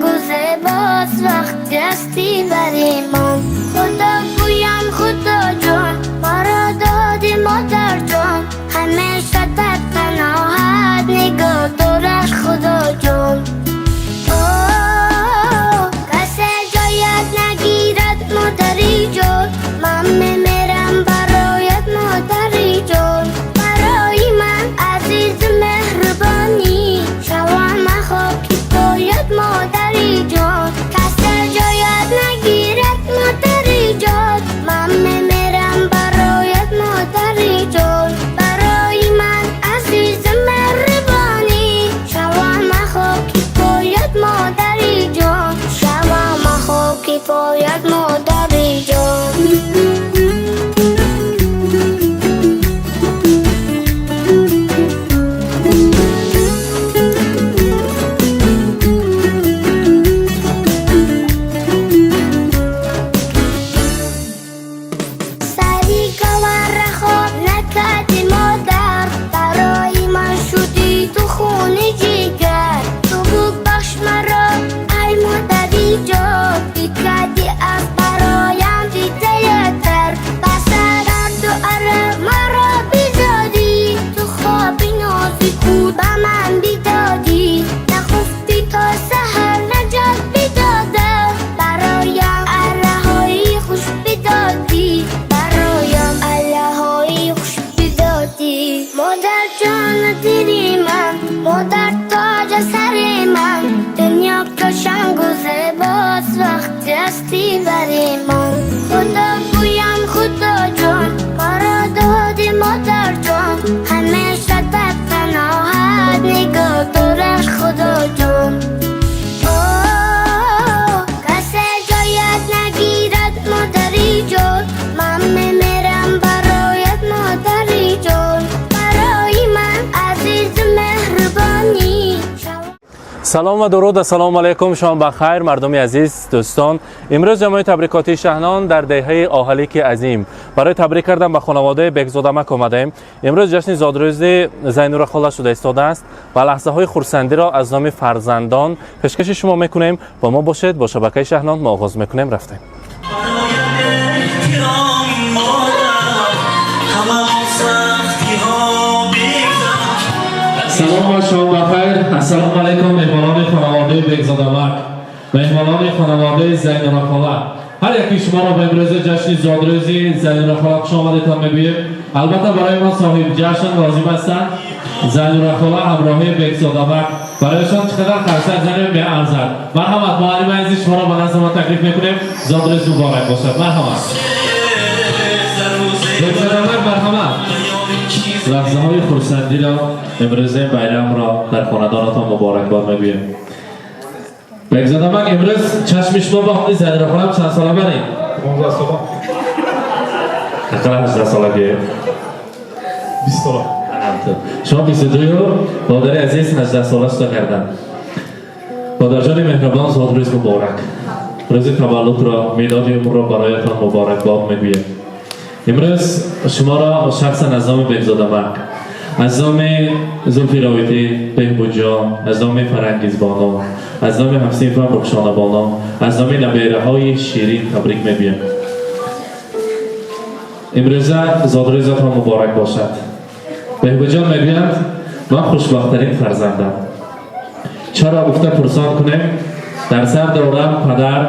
قشنگ و زیباست وقتی هستی بری من. خدا گویم خدا جان، مرا دادی مادر جان، همیشه در پناهت نگاه دارد خدا جان. آه، کسی جایت نگیرد مادری جان، من میمیرم برایت مادری جان. برای من عزیز مهربانی، شوم خاکی پایت مادری جان. کسی جایت نگیرد مادری جان، من میمیرم برایت مادری جان. برای من عزیز مهربانی، شوم خاکی پایت مادری جان، شوم خاکی پایت مادری جان. سری گوار خواب نکردی مادر، برای من شدی تو خون جگر. تو ببخش مرا ای مادری جان، بکردی از برایم دیده تر. بس درد و اره مرا بیدادی، تو خواب نازی کو به من بیدادی. نخفتی تا سحر نجات بیداده، برایم اره های خوش بیدادی، برایم اره های خوش بیدادی. مادر جان دلی من، مادر تاج سر من، دنیا قشنگ و زیباست وقتی هستی بری من. خدا گویم خدا جان، مرا دادی مادر جان، همیشه در پناهت نگاه دارد خدا جان. آه، کسی جایت نگیرد مادری جان، من میمیرم برایت مادری جان. برای من عزیز مهربانی. Салом ва дуруд, ассалому алайкум, шом ба хайр, мардуми азиз, дӯстон. Имрӯз ҷамоаи табрикотии Шаҳнон дар деҳаи Оҳалики азим барои табрик кардан ба хонаводаи Бекзодамак омадаем. Имрӯз ҷашни зодрӯзи Зайнура хола шуда истодааст ва лаҳзаҳои хурсандиро аз номи фарзандон пешкаши шумо мекунем. Бо мо бошед, бо шабакаи Шаҳнон мо оғоз мекунем. Рафтем. احترام مادر، همه سختی ها بگذر. Салом ва шом бахайр, ассалому алайкум, меҳмонони хонаводаи Бекзодамак, меҳмонони хонаводаи Зайнура хола. Ҳар яки шуморо ба имрӯзи ҷашни зодрӯзи Зайнура хола хуш омадетон мегӯем. Албатта, барои мо соҳиби ҷашн лозим ҳастанд Зайнура хола ҳамроҳи Бекзодамак. Барояшон чӣ қадар қарсак занем, меарзад. Марҳамат, муаллими азиз, шуморо ба назди мо таклиф мекунем. Зодрӯз муборак бошад, марҳамат. Бекзодамак, марҳамат. Лаҳзаҳои хурсандиро, имрӯзи байрамро дар хонадонатон муборакбод мегӯем. Бекзодамак, имрӯз чашми шумо ба ҳоли Зайнура холам чанд сола баред? 15 сола. Ақаллан 18 солагӣ. 20 сола. Шумо 22-ю модари азиз 18 сола шуда карданд. Модарҷони меҳрабон, зодрӯз муборак. Рӯзи таваллудро, милоди умрро бароятон муборакбод мегӯем. Имрӯз шуморо шахсан аз номи Бекзодамак, аз номи Зулфи Ровитӣ Беҳбудҷон, аз номи Фарангизбоно, аз номи ҳамсинфам Рухшонабоно, аз номи набераҳои ширин табрик мегӯям. Имрӯза зодрӯзатон муборак бошад. Беҳбудҷон мегӯянд: ман хушбахттарин фарзандам. Чаро гуфта пурсон кунем, дар сар дорам падар,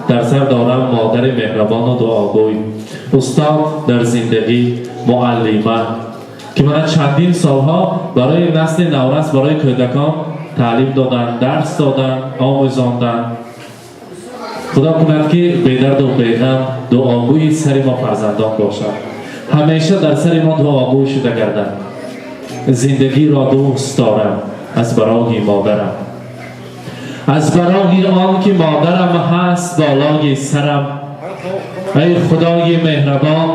дар сар дорам модари меҳрабону дуогӯй, устод дар зиндагӣ, муаллима, ки мана чандин солҳо барои насли наврас, барои кӯдакон таълим доданд, дарс доданд, омӯзонданд. Худо кунад, ки бедарду беғам дуогӯи сари мо фарзандон бошад, ҳамеша дар сари мо дуогӯй шуда гардад. Зиндагиро дӯст дорам аз барои модарам, аз барои он ки модарам ҳаст болои сарам. Эй худои меҳрабон,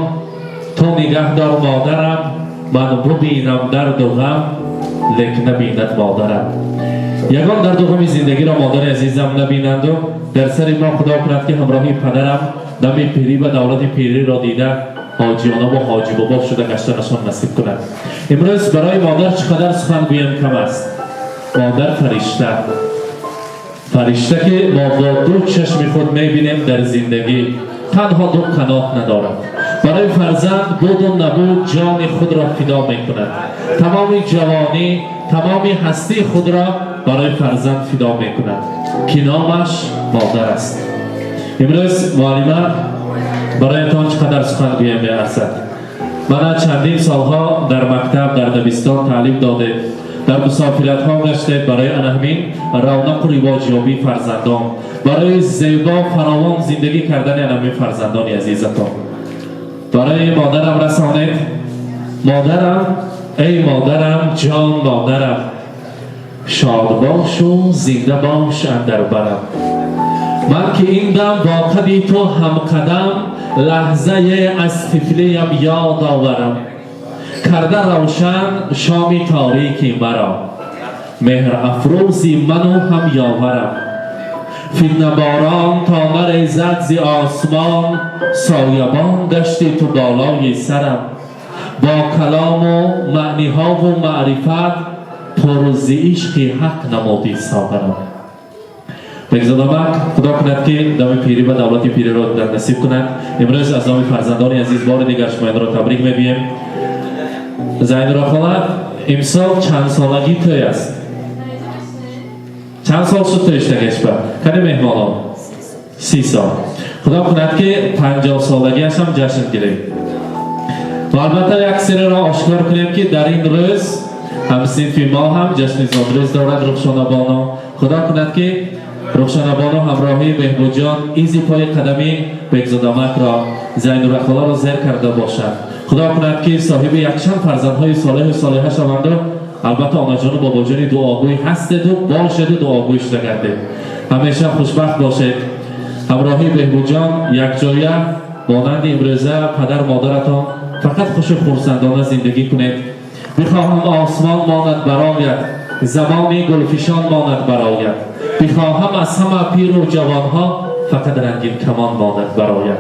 ту нигаҳдор модарам, ман бубинам дарду ғам, лек набинад модарам. Ягон дарду ғами зиндагиро модари азизам набинанду дар сари мо худо кунад, ки ҳамроҳи падарам дами пирӣ ва давлати пириро дида, ҳоҷионаву ҳоҷибобо шуда гаштанашон насиб кунад. Имрӯз барои модар чӣ қадар сухан гӯям, кам аст. Модар фаришта. Фаришта ки мо бо ду чашми худ мебинем дар зиндагӣ танҳо ду қанот надорад. Барои фарзанд буду набуд ҷони худро фидо мекунад. Тамоми ҷавонӣ, тамоми ҳастии худро барои фарзанд фидо мекунад, ки номаш модар аст. Имрӯз муаллима бароятон чӣ қадар сухан гӯям меарзад. Мана чандин солҳо дар мактаб, дар дабистон таълим додед, дар мусофиратҳо гаштед барои ана ҳамин равнақу ривоҷёбии фарзандон, барои зебо фаровон зиндагӣ кардани ана ҳамин фарзандони азизатон. Барои модарам расонед. Модарам, эй модарам, ҷон модарам, шод бошу зинда бош андар барам. Ман ки ин дам бо қади ту ҳамқадам, лаҳзае аз тифлиям ёд оварам. Карда равшан шоми торики маро, меҳр афрӯзи ману ҳам ёварам. Фитнаборон то нарезад зи осмон, соябон гашти ту болои сарам. Бо калому маъниҳову маърифат, пурзи ишқи ҳақ намуди соғарам. Бегзодамак, худо кунад ки дами пирӣ ва давлати пириро дар насиб кунад. Имрӯз аз номи фарзандони азиз бори дигар шумоянро табрик мегӯем. Зайнура хола, имсол чанд солагӣ тӯй аст? Чанд сол шуд тӯй иштагашба? Кани меҳмонон? 30 сол. Худо кунад ки 50 солагиаш ҳам ҷашн гирем. Ва албатта як сирро ошкор кунем ки дар ин рӯз ҳамсинфи мо ҳам ҷашни зодрӯз дорад Рухшона боно. Худо кунад ки Рухшона боно ҳамроҳии Беҳбудҷон изи пои қадами Бегзодамакро, Зайнура холаро зер карда бошад. Худо кунад ки соҳиби якчанд фарзандҳои солеҳу солиҳа шаванду албатта онаҷону бобоҷони дуогӯй ҳастеду бошеду дуогӯй шуда гардед. Ҳамеша хушбахт бошед. Ҳамроҳии Беҳбудҷон якҷоя монанди имрӯза падар модаратон фақат хушу хурсандона зиндагӣ кунед. Бихоҳам осмон монад барояд, замони гулфишон монад барояд. Бихоҳам аз ҳама пиру ҷавонҳо фақат рангин камон монад барояд.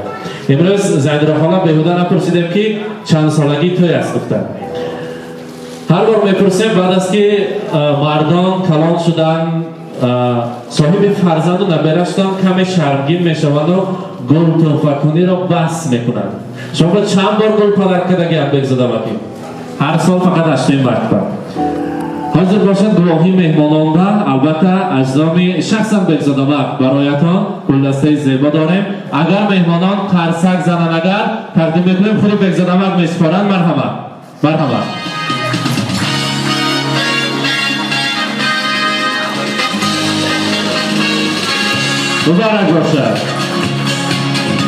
Имрӯз Зайнура хола беҳуда напурсидем ки чанд солагӣ тӯй аст гуфтанд. Ҳар бор мепурсем баъд аз ки мардон калон шуданд, соҳиби фарзанду набера шуданд, каме шармгин мешаванду гул туҳфакуниро бас мекунанд. Шумо чанд бор гул падар кардагиам Бегзодамакӣ? Ҳар сол фақат 8 март. Ҳозир бошад гувоҳи меҳмононда, албатта аз номи шахсан Бегзодамак бароятон гулдастаи зебо дорем. Агар меҳмонон қарсак зананд, агар тақдим мекунем, худи Бегзодамак месупоранд. Марҳамат, марҳамат. Муборак бошад.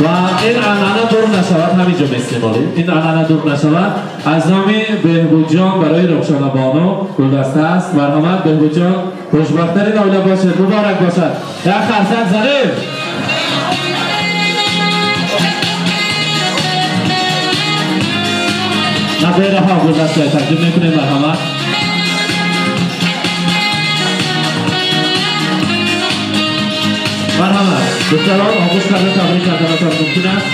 Ва ин анъана дур нашавад, ҳамин ҷо меистемолем. Ин анъана дур нашавад. Аз номи Беҳбудҷон барои Рухшона бону гулдаста аст. Марҳамат Беҳбудҷон, хушбахттарин оила бошед. Муборак бошад. Як қарсак занем. Набераҳо гулдаста тақдим мекунем. Марҳамат. Марҳамат. Духтарон оғӯш карда табрик карданатон мумкин аст.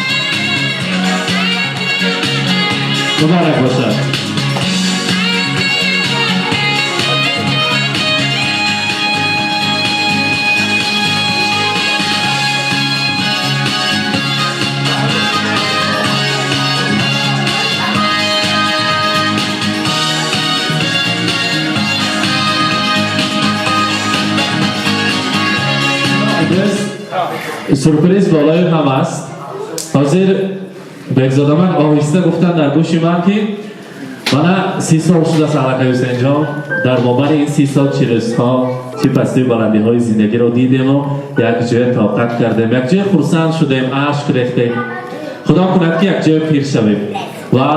Муборак бошад. Сюрприз болои ҳам аст. Ҳозир Бегзодамак оҳиста гуфтанд дар гӯши ман ки мана 30 сол шудааст аллакай Ҳусейнҷон. Дар мобайни ин 30 сол чӣ рӯзҳо, чӣ пастию баландиҳои зиндагиро дидему якҷоя тоқат кардем, якҷоя хурсанд шудем, ашк рехтем. Худо кунад ки якҷоя пир шавем. Ва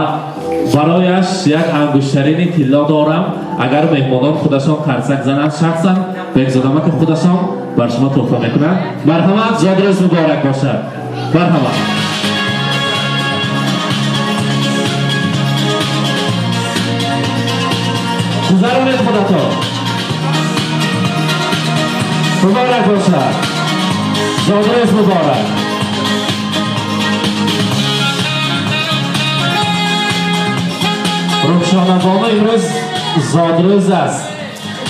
барояш як ангуштарини тилло дорам. Агар меҳмонон худашон қарсак зананд, шахсан Бегзодамак худашон бар шумо туҳфа мекунанд. Марҳамат, зодрӯз муборак бошад. Марҳамат. Гузаронед худатон. Муборак бошад. Зодрӯз муборак. Рухшона бону имрӯз зодрӯз аст.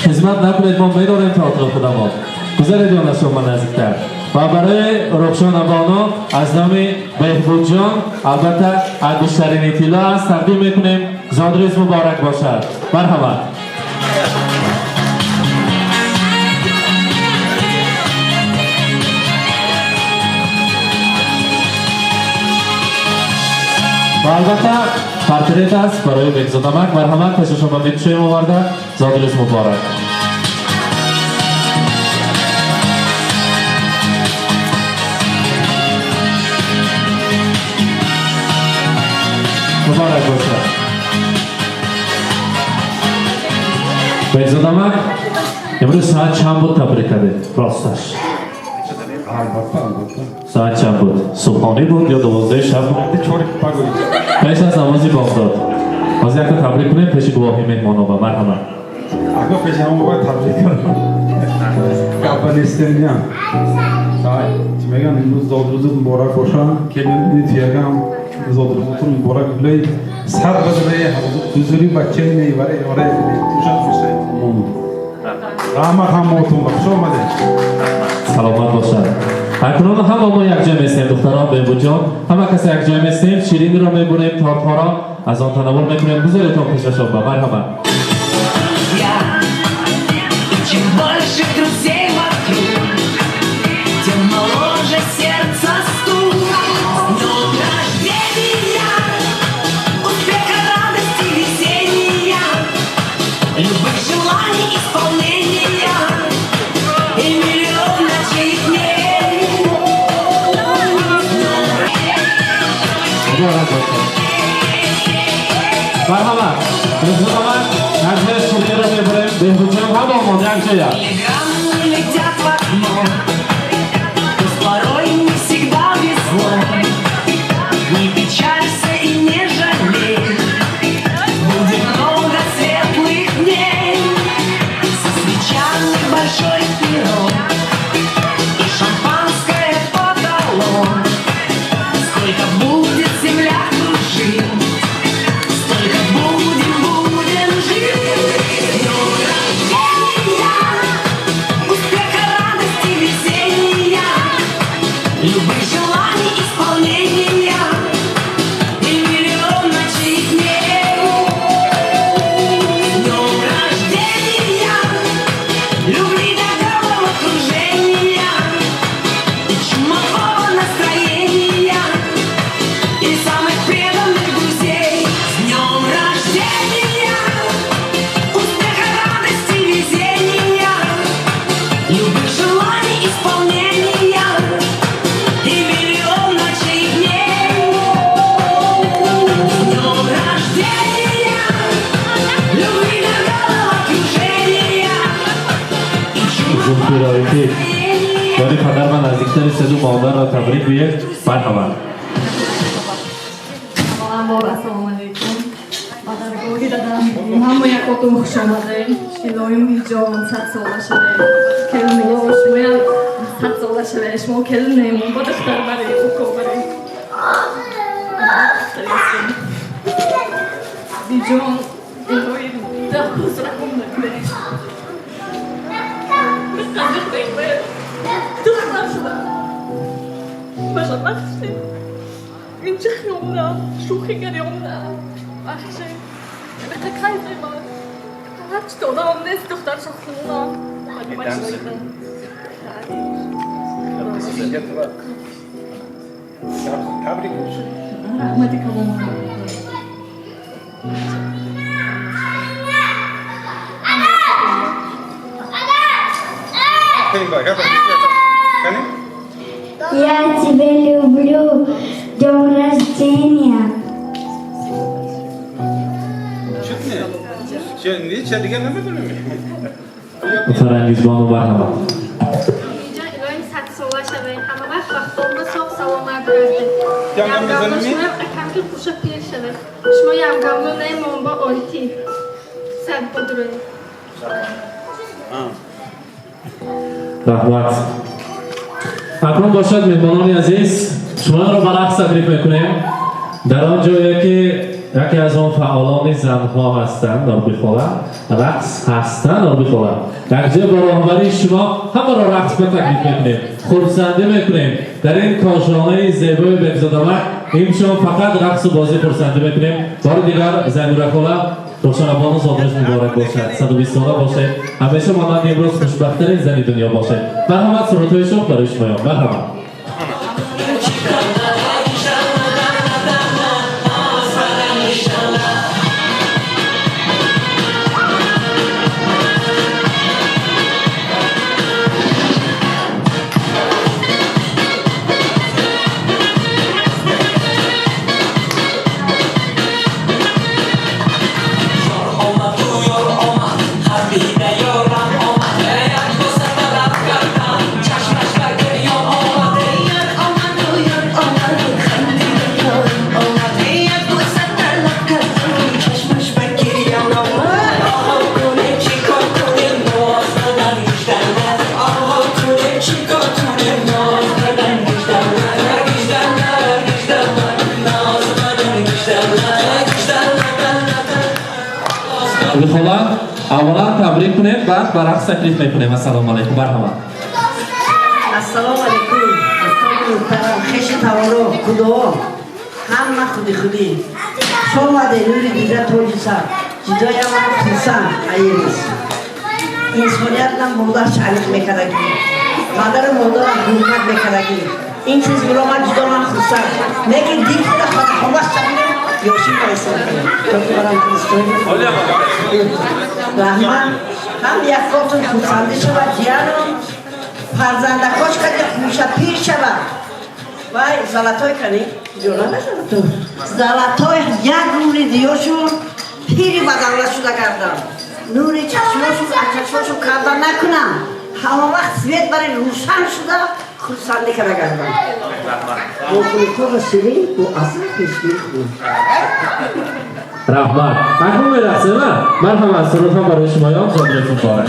Хизмат накунед, мо медорем театри худамон. Гузаред ёнашон наздиктар. Ва барои Рухшона бону аз номи Беҳбудҷон албатта ангуштарини тилло аст тақдим мекунем. Зодрӯз муборак бошад. Марҳамат. Ва албатта портрет аст барои Бекзодамак. Марҳамат, пеши шумо мекушоем оварда. Зодрӯз муборак. Муборак бошад. Бекзодамак, имрӯз соат чанд буд табрик кардед? Росташ. Албатта, албатта. Соат чанд буд? Субҳонӣ буд ё 12 шаб? Пеш аз намози бомдод. Ҳозир якта табрик кунем пеши гувоҳи меҳмонова. Марҳамат. Ако пеши ҳама бояд табрик кунам. Гапа нестем. Чӣ мегӯянд, имрӯз зодрӯзат муборак бошад. Келин туягам зодрӯзатон муборак. Илоҳи сад бадраи ҳузури бачаи невараи ёраи тушад бошад. Раҳмат ҳамаотон, ба хуш омадед. Саломат бошад. Акнун ҳама мо якҷо местем, духтарон, Беҳбудҷон, ҳама кас якҷо местем, ширинро мебурем, тортҳоро аз он танаввул мекунем. Гузаретон пешашон ба. Марҳамат. Чем больше друзей вокруг, тем моложе сердце стук. С днем рождения, успеха, радости, весенния, любых желаний исполнения и миллион ночей дней. Муборак бошад. Марҳамат. Бекзодамак, якҷоя ширинро мебурем. Беҳбудҷон, ҳамаомон якҷоя. Телеграммы летят в окно, пусть порой не всегда везло. Не печалься и не жалей, будет много светлых дней. Со свечами большой пирог и шампанское подало. Сколько будет земля кружить, столько будем, будем жить. С днем рождения, успеха, радости, везения, любых желаний исполнения и миллион ночей дней. С днем рождения, любви до головокружения и чумового настроения и самых преданных друзей. С днем рождения, успеха, радости, везения, любых желаний исполнения и миллион ночей дней. С днем рождения, любви до головокружения и чумового Зулфироити. настроения. Ёри падар ва наздиктари седу модарро табрик гӯед. Марҳамат. Авваланбор ассалому алайкум. Ба даргоҳи дадам ҳама якотон хуш омадем. Илоҳим ҷон 100 сола шавед. Келино шумоям 100 сола шавед. Шумо келинемон ба духтар баред, уко баред. Биҷон, илоҳи 10 рӯз раҳм накунед. Духтар шудам. Баша бахшед. Ин чӣ хиёнат, шӯхигариём на. Бахшед. Кайфи ман. Ҳарчи додам нест духтарша хунам. Табрик. Раҳмати калон. Я тебя люблю. Днем рождения. Фарангиз бону, марҳамат. Инҷо илоҳим 100 сола шавед. Ҳама вақт бахтонда соғ саломат гардед. Ямгамло шумоям акамки хуша пир шавед. Шумо ямгамло немон ба ойти. Сад бодуред. Раҳмат. Акнун бошад, меҳмонони азиз, шуморо ба рақс таклиф мекунем. Дар он ҷое ки Яке аз он фаъолони занҳо ҳастанд, Норбихола. Рақс ҳастанд, Норбихола. Якҷо бо роҳбарии шумо ҳамаро рақс ба таклиф мекунем, хурсандӣ мекунем. Дар ин кошонаи зебои Бекзодамак имшон фақат рақсу бозӣ хурсандӣ мекунем. Бори дигар Зайнурахола, Рухшонабону зодрӯз муборак бошад. 120 сола бошед. Ҳамеша монанди имрӯз хушбахттарин зани дунё бошед. Марҳамат, сурудҳои шух барои шумоён. Марҳамат. Хола, аввалан табрик кунем, баъд ба рақс таклиф мекунем. Ассалому алайкум, марҳамат. Ассалому алайкум, устоди муҳтарам, хеши таворо, худоҳо, ҳама худи худи. Шомаде нури дида тоҷи сар, ҷидоям ман хурсанд аимиз. Инсоният нам модар шариқ мекардагӣ, падару модарам ҳурмат мекардагӣ. Ин чиз биро ман ҷудо ман хурсанд. Лекин дил худа худаховас шавидам, ёшин барисон кардам. Раҳмат, ҳам якотун хурсандӣ шавад, ҷияну фарзандакош каде хуша пир шавад. Вай золотой кани? Ҷона золотой. Золотой як умри диёшун пири бадавлат шуда гардам. Нури чашмошун аз чашмошун карда накунам. Ҳама вақт свет бари рӯшан шуда хурсандӣ карда гардам. Бо хунукҳо ширин, бо асал пешгирӣ кунам. Раҳмат. Акнун мерақсем, а? Марҳамат, сурудҳо барои шумоён, зодрӯз муборак.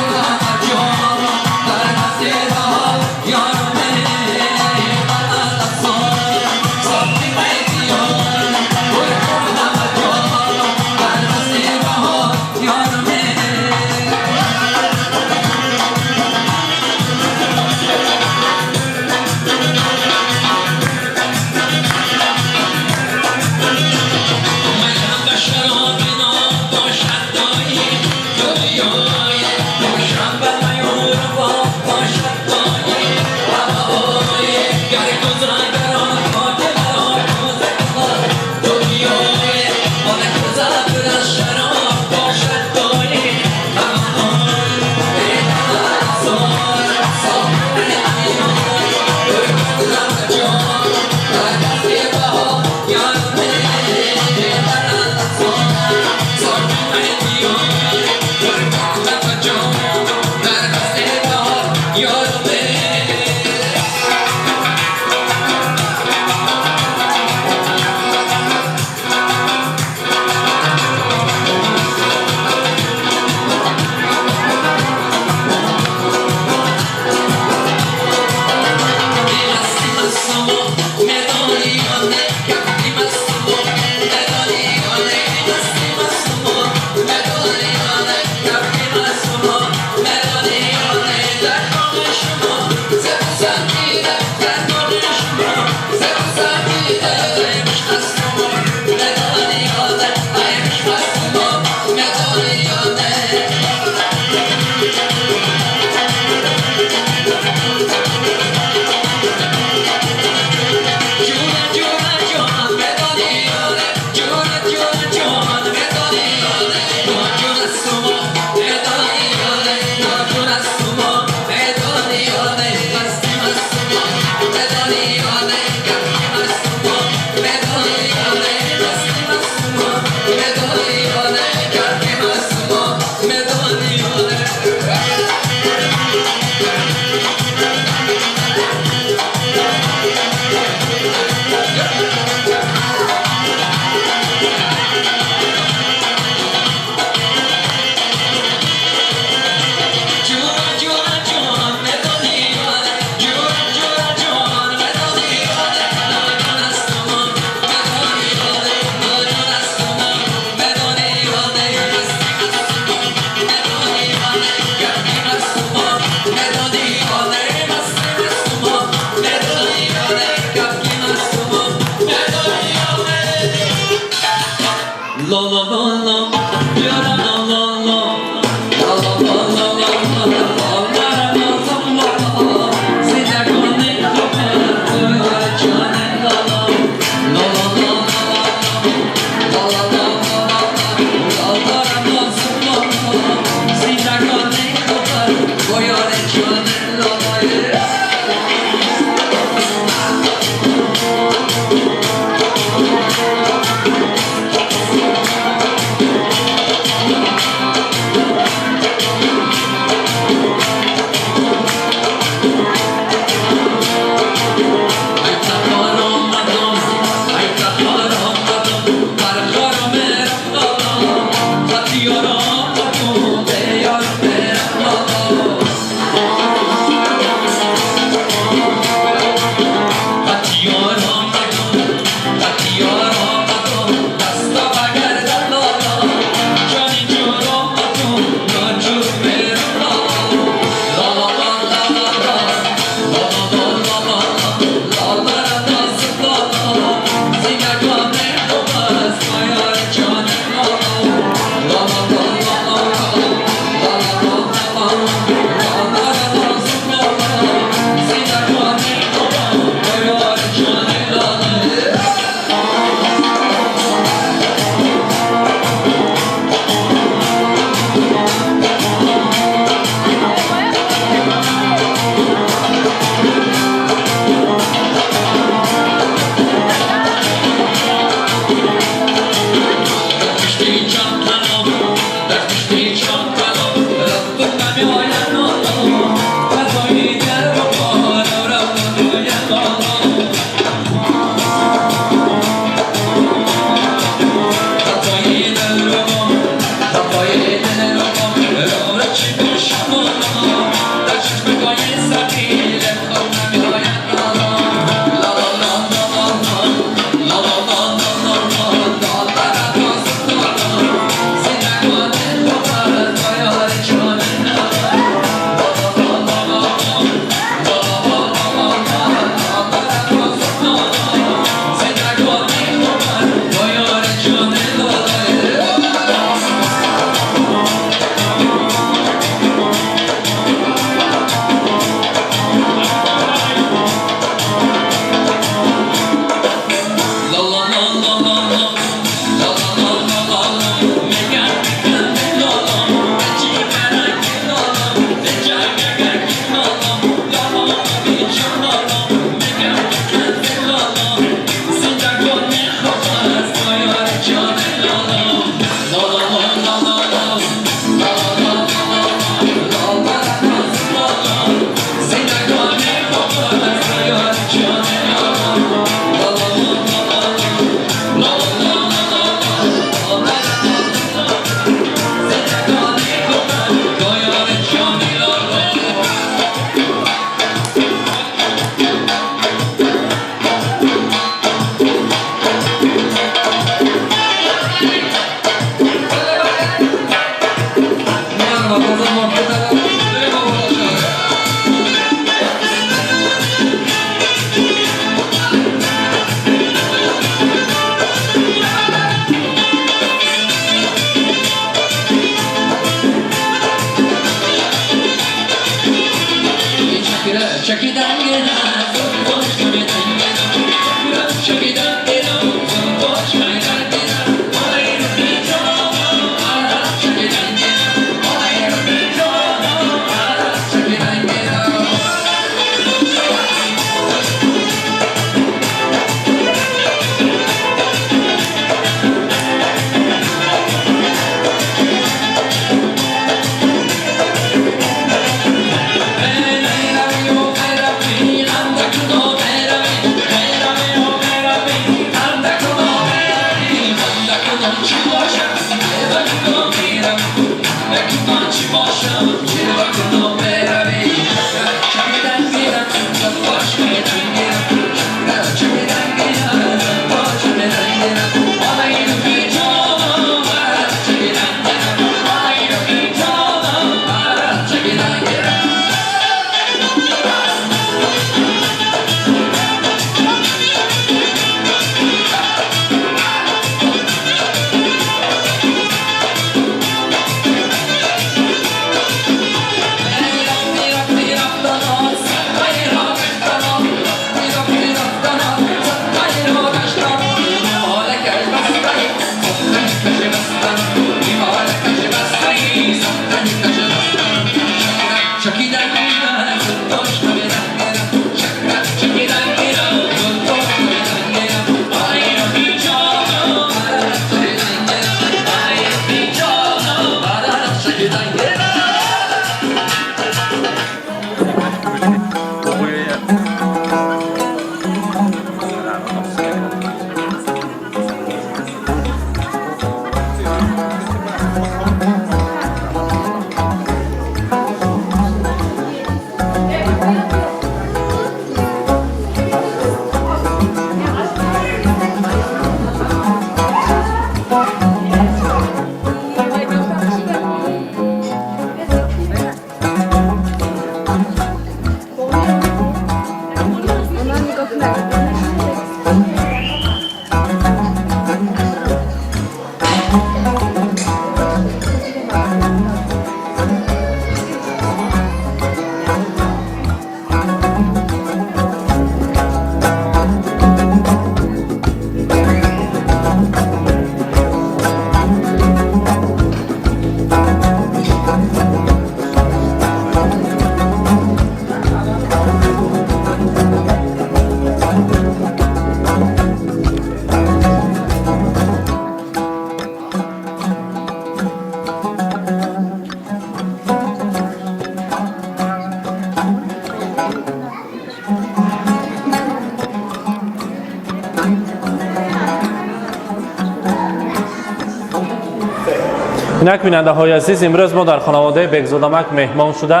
Инак бинандаҳои азиз, имрӯз мо дар хонаводаи Бекзодамак меҳмон шуда,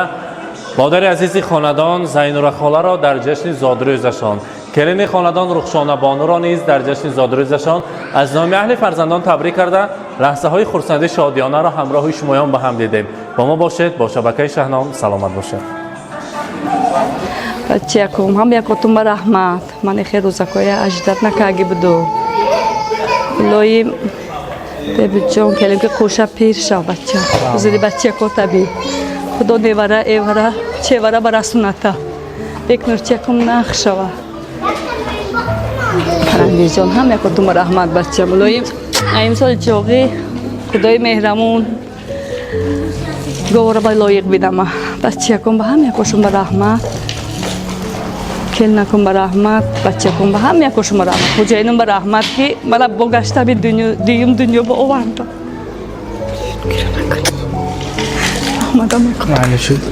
модари азизи хонадон Зайнура холаро дар ҷашни зодрӯзашон, келини хонадон Рухшона бонуро низ дар ҷашни зодрӯзашон аз номи аҳли фарзандон табрик карда, лаҳзаҳои хурсанди шодиёнаро ҳамроҳи шумоён ба ҳам дидем. Бо мо бошед, бо шабакаи Шаҳном саломат бошед. Бачаякум, ҳам якотум ба раҳмат. Ман хел рӯзакоя аждат накарги буду. Илоҳим бебиҷон келим ки қуша пир шав бача. Ҳузури бачако таби. Худо невара, эвара, чевара барасуната. Бекнурчакум нах шава. Парандиҷон, ҳам якотум ба раҳмат бачам. Илоҳим аимсол ҷоғи Худои меҳрамон говора ба лоиқ бидама. Бачаякум ба ҳам якошум ба раҳмат. Келнакум ба раҳмат, бачакум ба ҳам якошум ба раҳмат, хоҷаинум ба раҳмат, ки мана бо гаштаби дуюм дунё ба оварда. Раҳматам. Майли шуд.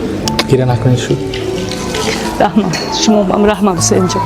Гиря накунед шуд. Раҳмат, шумо бам раҳмат, Ҳусейнҷон.